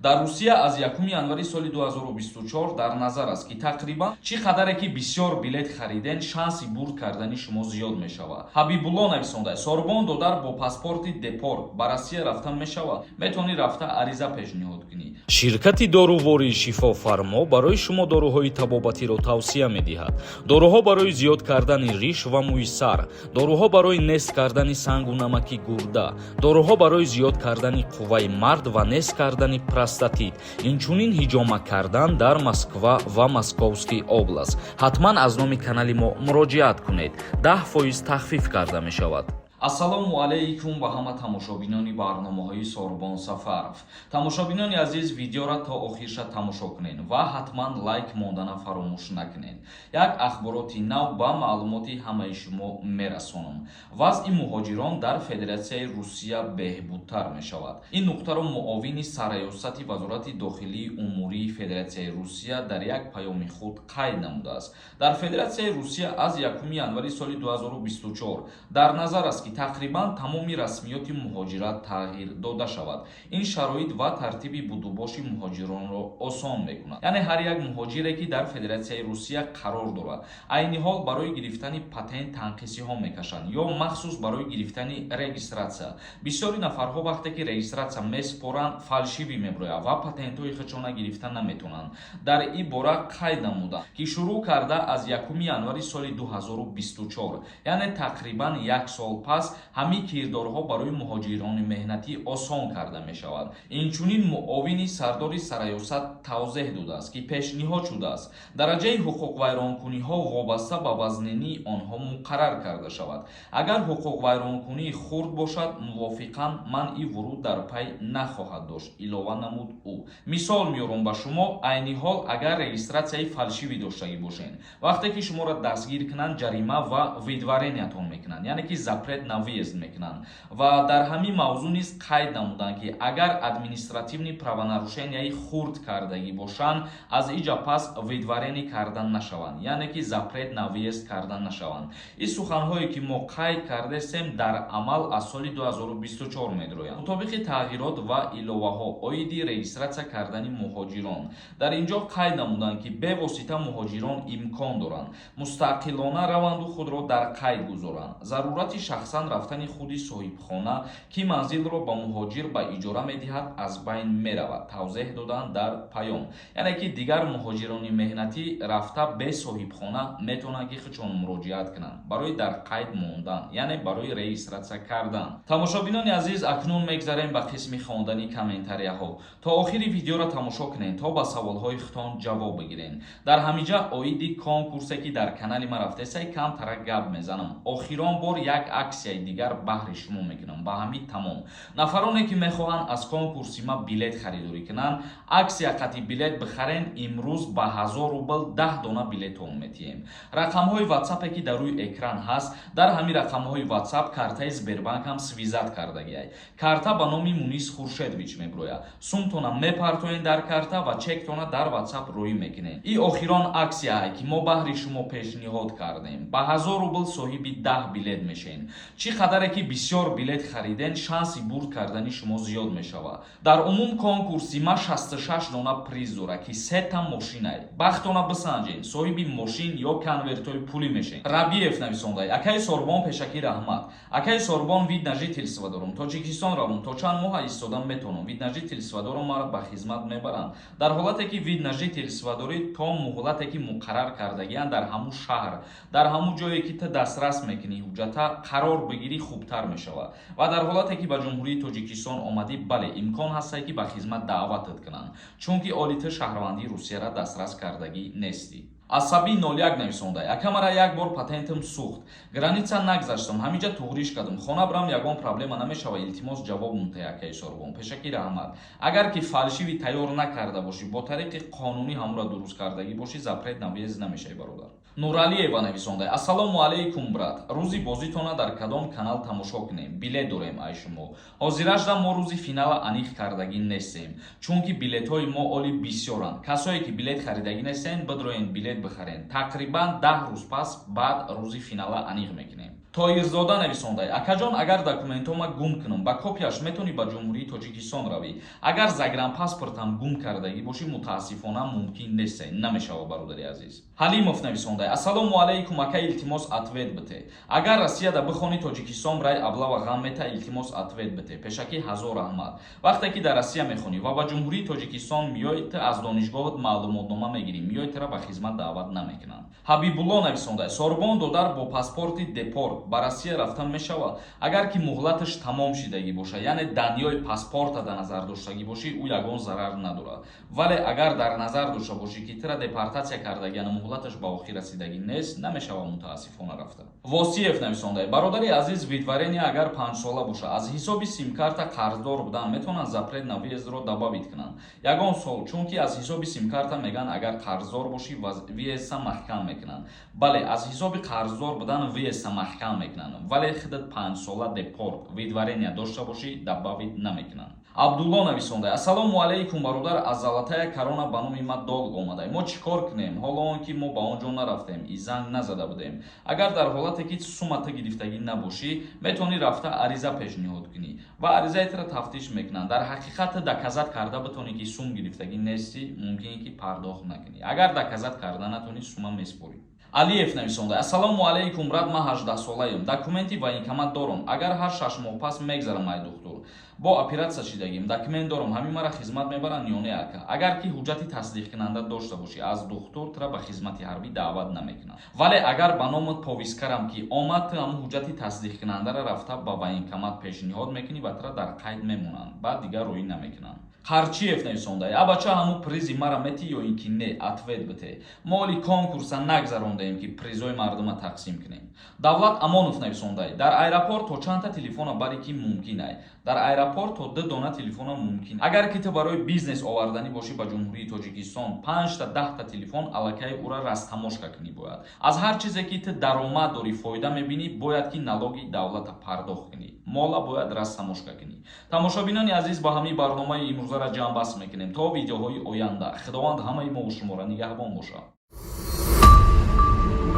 Дар Русия аз 1 январи соли 2024 дар назар аст, ки тақрибан чӣ қадаре ки бисёр билет хариден, шанси бурд кардани шумо зиёд мешавад. Ҳабибулло нависонда: «Сорбон додар, бо паспорти депорт ба Россия рафтан мешавад?» Метавонӣ рафта ариза пешниҳод кунӣ. Ширкати дорувории «Шифофармо» барои шумо доруҳои табобатиро тавсия медиҳад: доруҳо барои зиёд кардани риш ва мӯи сар, доруҳо барои нест кардани сангу намаки гурда, доруҳо барои зиёд кардани қувваи мард ва нест кардани простатит, инчунин ҳиҷома кардан. Дар Москва ва Московский область ҳатман аз номи канали мо муроҷиат кунед, 10% тахфиф карда мешавад. Ассалому алайкум ба ҳама тамошобинони барномаҳои Сорбон Сафаров. Тамошобинони азиз, видеора то охирша тамошо кунед ва ҳатман лайк мондана фаромӯш накунед. Як ахбороти нав ба маълумоти ҳамаи шумо мерасонам. Вазъи муҳоҷирон дар Федератсияи Русия беҳбудтар мешавад. Ин нуқтаро муовини сарраёсати Вазорати дохилии умурии Федератсияи Русия дар як паёми худ қайд намудааст. Дар Федератсияи Русия аз 1 январи соли 2024 дар назар аст, ки тақрибан тамоми расмиёти муҳоҷират тағйир дода шавад. Ин шароит ва тартиби будубоши муҳоҷиронро осон мекунад. Яъне ҳар як муҳоҷире, ки дар Федератсияи Русия қарор дорад, айни ҳол барои гирифтани патент танқисиҳо мекашанд ё махсус барои гирифтани регистратсия. Бисёри нафарҳо вақте ки регистратсия месупоранд, фальшивый мебирояд ва патентҳои худшона гирифта наметавонанд. Дар ин бора қайд намуданд, ки шурӯъ карда аз 1 январи соли 2024, яъне тақрибан як сол пас, ҳамин кирдорҳо барои муҳоҷирони меҳнатӣ осон карда мешавад. Инчунин муовини сардори сарраёсат тавзеҳ додааст, ки пешниҳод шудааст дараҷаи ҳуқуқвайронкуниҳо вобаста ба вазнинии онҳо муқаррар карда шавад. Агар ҳуқуқвайронкунии хурд бошад, мувофиқан манъи вуруд дар пай нахоҳад дошт, илова намуд ӯ. Мисол меорам ба шумо: айни ҳол агар регистратсияи фальшивый доштагӣ бошед, вақте ки шуморо дастгир кунанд, ҷарима ва выдворения тон мекунанд, яъне ки запрет на въезд мекунанд. Ва дар ҳамин мавзӯъ низ қайд намуданд, ки агар административный правонарушения и хурд кардагӣ бошанд, аз иҷа пас выдворение карда нашаванд, яъне ки запрет на въезд карда нашаванд. Ин суханҳое, ки мо қайд кардастем, дар амал аз соли 2024 медроянд. Мутобиқи тағйирот ва иловаҳо оиди регистратсия кардани муҳоҷирон, дар ин ҷо қайд намуданд, ки бевосита муҳоҷирон имкон доранд мустақилона раванду худро дар қайд гузоранд. Зарурати шахсан рафтани худи соҳибхона, ки манзилро ба муҳоҷир ба иҷора медиҳад, аз байн меравад, тавзеҳ доданд дар паём. Яъне ки дигар муҳоҷирони меҳнатӣ рафта бе соҳибхона метавонанд, ки худшон муроҷиат кунанд барои дар қайд мондан, яъне барои регистратсия кардан. Тамошобинони азиз, акнун мегзарем ба қисми хондани комментарияҳо. То охири видеоро тамошо кунед, то ба саволҳои худтон ҷавоб бигиред. Дар ҳаминҷа оиди конкурсе, ки дар канали ман рафтесай, камтара гап мезанам. Охирон бор як аксияи дигар баҳри шумо мекунам. Ба ҳамин тамом. Нафароне, ки мехоҳанд аз конкурси ма билет харидорӣ кунанд, аксия қати билет бихарен, имрӯз ба 1000 рубл 10 дона билетон метиҳем. Рақамҳои ватсапе, ки дар рӯи экран ҳаст, дар ҳамин рақамҳои ватсап картаи Сбербанк ҳам связать кардагиай. Карта ба номи Мунис Хуршедович мебирояд. Сумтона мепартоен дар карта ва чектона дар ватсап рӯӣ мекунед. И охирон аксияе, ки мо баҳри шумо пешниҳод кардем. Ба 1000 рубл соҳиби 10 билет мешен. Чӣ қадаре ки бисёр билет хариден, шанси бурд кардани шумо зиёд мешавад. Дар умум конкурси ма 66 дона приз дорад, ки сета мошинай. Бахтона бисанҷен, соҳиби мошин ё конвертҳои пулӣ мешен. Рабиев нависондай: «Акаи Сорбон, пешакӣ раҳмат. Акаи Сорбон, вид на жительство дорум, Тоҷикистон равум, то чанд моҳа истода метавонам? Вид на жительство дорум, маро ба хизмат мебаранд?» Дар ҳолате ки вид на жительство дорӣ, то муҳлате, ки муқаррар кардагианд, дар ҳамун шаҳр, дар ҳамун ҷое, ки ту дастрас мекунӣ, ҳуҷҷата қарор бигирӣ, хубтар мешавад. Ва дар ҳолате ки ба Ҷумҳурии Тоҷикистон омадӣ, бале, имкон ҳастае, ки ба хизмат даъватат кунанд, чунки оли ту шаҳрвандии Русияра дастрас кардагӣ нестӣ. Асабӣ 01 нависонда: «Ака, мара як бор патентам сӯхт, граница нагзаштам, ҳамиҷа туғриш кардам, хона бирам, ягон проблема намешава? Илтимос, ҷавоб мунтаи, акаи Сорбон». Пешакӣ раҳмат. Агар ки фальшивый тайёр накарда бошӣ, бо тариқи қонунӣ ҳамура дуруст кардагӣ бошӣ, запрет на въезд намешавӣ, бародар. Нуралиева нависонда: «Ассалому алайкум, брат, рӯзи бозитона дар кадом канал тамошо кунем? Билет дорем ай шумо». Ҳозиражда мо рӯзи финала аниқ кардагӣ нестем, чунки билетҳои мо оли бисёранд. Касое, ки билет харидагӣ нестен, бидроен, билет бихарен. Тақрибан 10 рӯз пас баъд рӯзи финала аниқ мекунем. Тоирзода нависондай: «Акаҷон, агар документома гум кунам, ба копияш метавонӣ ба Ҷумҳурии Тоҷикистон равӣ? Агар загранпаспортам гум кардагӣ бошӣ, мутаассифона, мумкин нест, намешава, бародари азиз». Ҳалимов нависондай: «Ассалому алайкум, ака, илтимос, ответ бите. Агар Россияда бихонӣ, Тоҷикистон рай облава ғам мета? Илтимос, ответ бите. Пешакӣ ҳазор раҳмат». Вақте ки дар Россия мехонӣ ва ба Ҷумҳурии Тоҷикистон меёй, ту аз донишгоҳат маълумотнома мегирӣ, меёй, тура ба хизмат даъват намекунанд. Ҳабибулло нависондай: «Сорбон додар, бо паспорти депорт ба Россия рафтан мешавад?» Агар ки муҳлаташ тамом шидагӣ бошад, яъне данные паспорта дар назар доштагӣ бошӣ, ӯ ягон зарар надорад. Вале агар дар назар дошта бошӣ, ки тира депортатсия кардагиана, муҳлаташ ба охир расидагӣ нест, намешавад, мутаассифона, рафта. Восиев нависондай: «Бародари азиз, выдворение агар 5-сола бошад, аз ҳисоби симкарта қарздор будан метавонанд запрет на въездро добавить кунанд ягон сол? Чунки аз ҳисоби симкарта мегӯянд, агар қарздор бошӣ, въездса маҳкам мекунанд». Бале, аз ҳисоби қарздор будан въездса маҳкам мекунанд, вале худат 5-сола депорт, выдворение дошта бошӣ, добавить намекунанд. Абдулло нависонда: «Ассалому алайкум, бародар, аз Золотая Корона ба номи ма долг омада, мо чӣ кор кунем, ҳоло он ки мо ба он ҷо нарафтем и занг назада будем?» Агар дар ҳолате ки сумата гирифтагӣ набошӣ, метавонӣ рафта ариза пешниҳод кунӣ ва аризаи тура тафтиш мекунанд. Дар ҳақиқат доказать карда битонӣ, ки сум гирифтагӣ нестӣ, мумкине ки пардохт накунӣ. Агар доказать карда натонӣ, сума меспорӣ. Алиев нависонда: «Ассалому алайкум, брат, ман 18-солаем, документи военкомат дорам, агар ҳар 6 моҳ пас мегзарам ай духтур, бо оператсия шидагим, документ дорам, ҳамин мара хизмат мебаранд ё не, ака?» Агар ки ҳуҷҷати тасдиқкунанда дошта бошӣ аз духтур, тура ба хизмати ҳарбӣ даъват намекунанд. Вале агар ба номат повесткарам ки омад, ту ҳамун ҳуҷҷати тасдиқкунандаро рафта ба военкомат пешниҳод мекунӣ ва тура дар қайд мемонанд, баъд дигар роӣ намекунанд. Қарчиев нависонда: «Я бача, ҳамун призи мара метӣ ё ин ки не? Ответ бите. Мо оли конкурса нагзарондаем, ки призои мардума тақсим кунем». Давлат Амонов нависонда: «Дар аэропорт то чандта телефона бари ки мумкин ай?» Дар аэропорт то ду дона телефона мумкин. Агар ки ту барои бизнес оварданӣ бошӣ ба Ҷумҳурии Тоҷикистон, панҷта, 10-та телефон, аллакай ура растаможка кунӣ бояд. Аз ҳар чизе ки ту даромад дорӣ, фоида мебинӣ, бояд ки налоги давлата пардохт кунӣ, мола бояд растаможка кунӣ. Тамошобинони азиз, ба ҳамин барномаи имрӯзара ҷамъбаст мекунем. То видеоҳои оянда Худованд ҳамаи мову шуморо нигаҳбон бошад.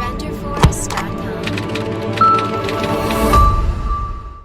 Renderforest.com.